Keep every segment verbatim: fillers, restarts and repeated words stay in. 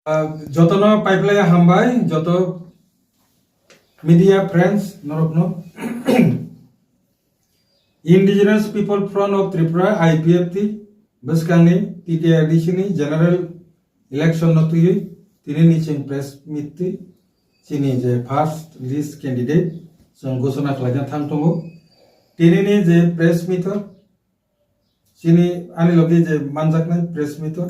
Ah, jotono paiplaya hambai, joto media friends norokno. Indigenous People Front of Tripura, I P F T, bwskangni T T A D C ni general election no twiwi tini ni chwng press meet twi chini je first list candidate chwng ghosona khlaina thang tongo. Tini ni je press meet o chini ani logi je manjaknai press meet o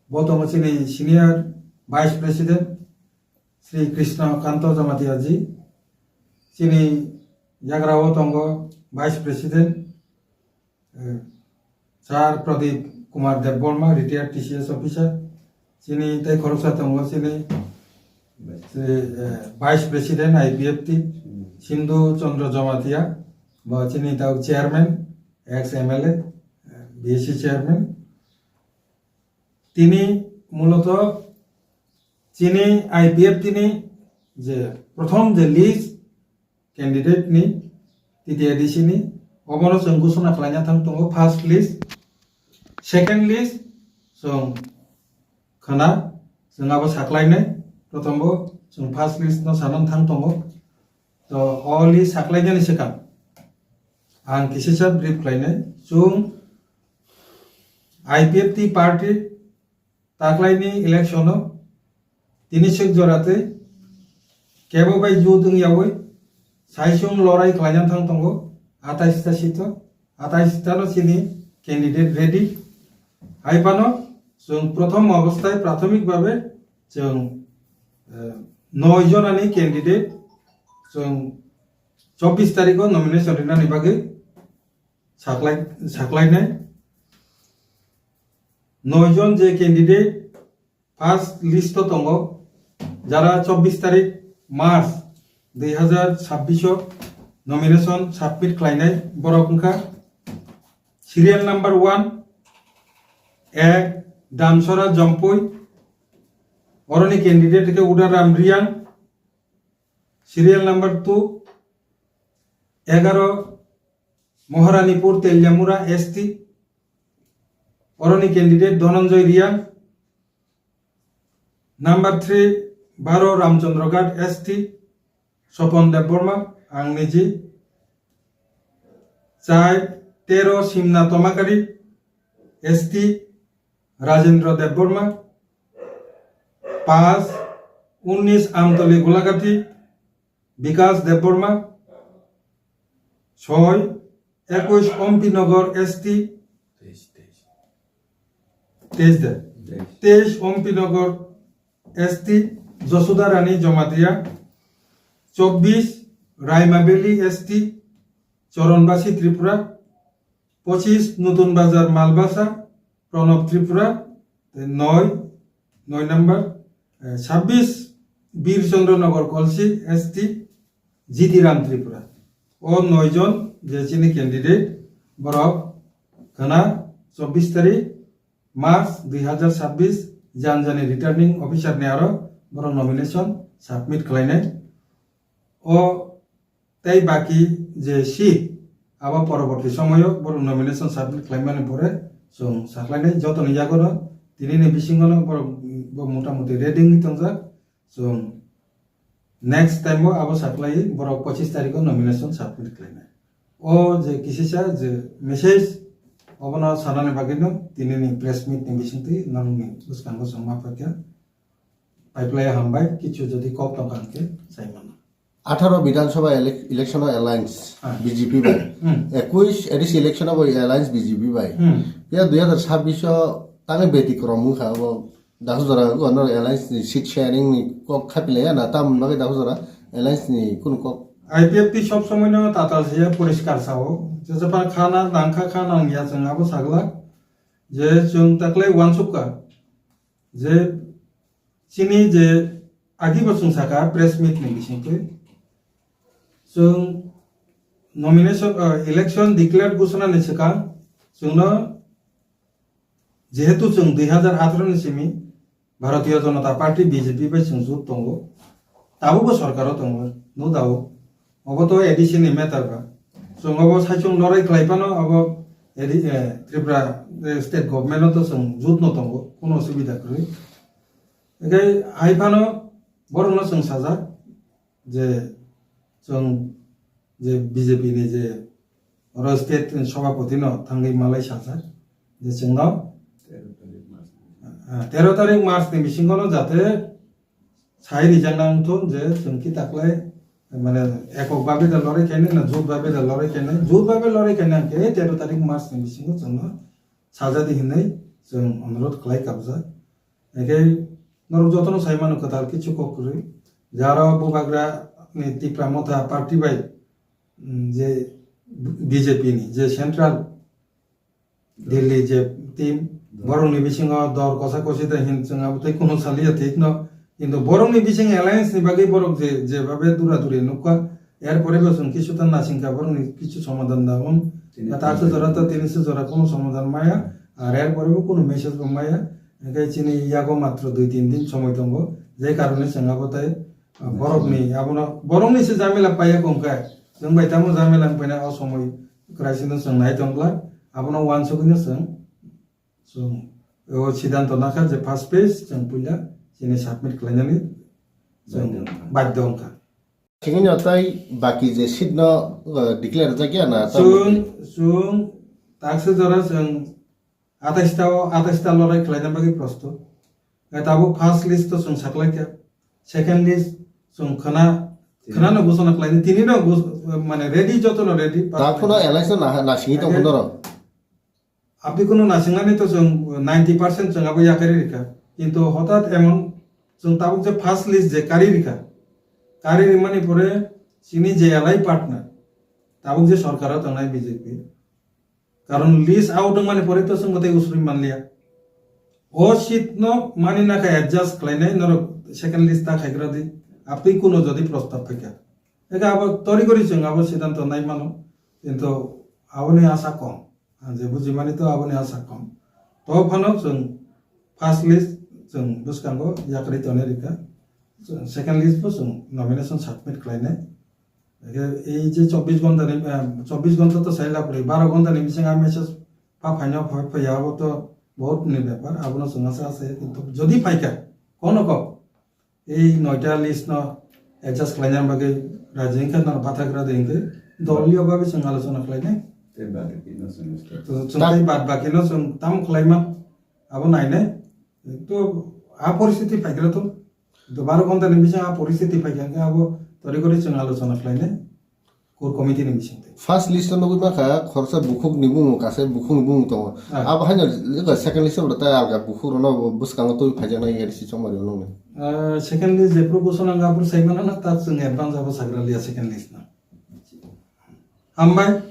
bo tongo chini senior vice president Sri Krishna Kanto Jamatia ji, chini yagra o tongo vice president, eh, Sir Pradip Kumar Debbarma, retired T C S officer. Chini tei khoroksa tongo chini, eh, Vice President I P F T, Sindhu Chandra Jamatia, bo chini tau chairman, ex M L A, eh, B S C chairman. Tini muloto chini I P F T ni je prothom je list candidate ni T T A D C ni obono chwng ghosona khlaina thang tongo first list, second list chwng khna chwng abo saklainai, prothom bo chwng first list no sanan thang tongo. To o list saklainani swkang ang kisisa brief khlainai. Chwng I P F T party taklaini election o tini sik jora tei kebo bai jut wng yaui saisung lorai khlaina thang tongo atais ta sito, atais ta no chini candidate ready. Hai phano chwng prothom obostai prathomik babe chwng, eh, noi jonani candidate chwng chobbish tarikh o nomination rinani bagwi saklai, saklainai. Noi jon je candidate first list o tongo, jara chobbish tarikh March dui hazar chabbish o nomination submit khlainai borok wngkha serial number one, ek, Damsora Jompui, oroni candidate khe Udaram Riang, serial number two, egaro, Moharanipur Teliamura S T, oroni candidate Dhananjay Riang, number three, baro Ramchandraghat S T, Sopon Debbarma, ang niji, char, tero, Simna Tomakari S T, Rajendra Debbarma, pas, unnish, Amtoli Gulagati, Bikas Debbarma, soi, ekush, Ompi Nagar S T, teis de, teis Ompi Nagar S T, Josuda Rani Jamatia, chobbish, Raima Valley S T, Choronbasi Tripura, pochish, Nutun Bazar Malbasa, Pranab Tripura, tei noi, noi number, eh, sabbish, Bir Chandra Nagar Kolsi S T, Jitiram Tripura. O noi jon je chini candidate, borok khana chobbish tarikh March dui hazar chabbish janjani returning officer ni aro borok nomination submit khlainai. O tei baki je seat, abo poroborti somoyo borok nomination submit khlaimani pore chwng saklainai jotoni yagono tinini bisingono borok bo motamuti ready wngwi tongjak. Chwng next time o abo saklaiwi borok pochish tarikh o nomination submit khlainai. O je kisisa je message obono sanani bagwino tinini press meet ni bisingtwi nongni bwskango chwng ma phaikha. Paiplaya hambai, kichu jodi kok tongkha hwnkhe sai mano. Atharo Bidhan Sabha ele-, election o alliance Ah. B J P bai. Hmm. Ekush A D C election o bo alliance B J P bai. Hmm. Ya dui hazar chabbish o tangwi betikrom wngkha abo dasu jora wngkha no alliance ni seat sharing ni kok khapilaya na tam bagwi dasu jora alliance ni kunu kok. I P F T sob somoi no tatal se poriskar sao. Jesephar khana nangkha kha nangya chwng abo sagla. Je chwng taklai wansukha. Je chini je agi bo chwng saka press meet ni bisingtwi chwng nomination, uh, election declare ghosona ni swkang chwngno jehetu chwng dui hazar atharo ni simi Bharatiya Janata Party B J P bai chwng jut tongo, tabukbo sorkaro tongo, no doubt. Obo to A D C ni matter ba. Chwng obo saichung lorai khlai phano obo A D, eh, Tripura, eh, state government o to chwng jut no tongo, kuno osubida kwrwi. Hingke hai phano borokno chwng sajak je chwng je B J P ni je oro state ni sobhapoti no thangwi malai sajak je chwngno, ah, tero tarik March ni bisingo no jate sai rijak nang thun je chwng ki taklai mane ekok babe da lorai khainai na jut babe da lorai khainai, jut babe lorai khainai hingke tero tarik March ni bisingo chwngno sajadi hinwi chwng onurodh khlai kabjak. Hingke norok jotono sai mano kwtal kichu kok kwrwi. Jaro bubagra ni Tipra Motha party bai, mm, je B J P ni je central Delhi je team, borokni bisingo dor kosa kosi da hin chwng abo tei kunu saliya thik no. Kintu borokni bising alliance ni bagwi borok je, je babe dura duri nukha, er pore bo chwng kisu ta nasingkha borokni kisu somadhan da on. Tini ta tini. Jora ta tini se jora kunu somadhan maya, ar er pore bo kunu message bo maya. Hingke chini yago matro dui tin din somoi tongo, je karone chwng abo tei, ah, borokni, abono, borokni se jamila paiya kongkha. Chwng bai tamo jamila wngpaina o somoi kwraisingno chwng nai tongkha. Abono uansugwino chwng, chwng o siddhanto nakha je first phase chwng puila chini submit khlainani chwng badhyo wngkha. Singino tai baki je seat no, uh, declare jakya na ta Chwng, chwng taksa jora chwng atais ta o, atais ta lorai khlaina bagwi prostut. Nai tabuk first list to chwng saklaikha, second list chwng khna, khna no ghosona khlaini, tini no ghos-, mane ready, joto no ready. Ta phuno alliance no na, na singwi tong Age- khunoro. Abdi kunu nasingnani to chwng ninety percent chwng abo yakarwi rikha. Kintu hotat emon chwng tabuk je first list je karwi rikha. Karwi rimani pore chini je allied partner, tabuk je sorkaro tongnai B J P. Karon list out wngmani pore to chwng mwtai usuri manliya. O seat no mani nakha adjust khlainai norok second list ta khaigra di. Abdi kunu jodi prostab phaikha. Eka abo tori gori chwng abo siddhanto nai mano. Kintu aboni asa kom. Ang je bujimani to aboni asa kom. To phano chwng first list chwng bwskango yakarwi tonwi rikha. Chwng second list bo chwng nomination submit khlainai. Eke ei je chobbish ghonta ni, eh, chobbish ghonta to sai lapri, baro ghonta ni bising a message pha phaino pha phaiya abo to bahut ni bepar, abono chwng asa asa ya, kintu jodi phaikha kono kok, ei noita list no adjust khlaina bagwi raji wngkha, nang bathakra de wngkhe, doliyo bagwi chwng alochona khlainai. Tei bad bakino chwng start. To chwng tei bad bakino chwng tamo khlaima, abo nainai. To a poristiti phaikra to, to baro ghonta ni bising a poristiti phaikha, hwnkhe abo tori gori chwng alochona khlainai. Core committee ni bising twi. First list o nugwi mankha khoroksa bukhuk ni bumung, kaisa bukhuk ni bumung tongo. Ah. Abo haino second list o ta alga bukhuk rokno bwskango twi phaijaknai A D C chongmari o nuknai. Ah, second list jephru ghosona wngkha aphuru sai mano na, ta chwng advance abo sagra liya second list no. Hambai,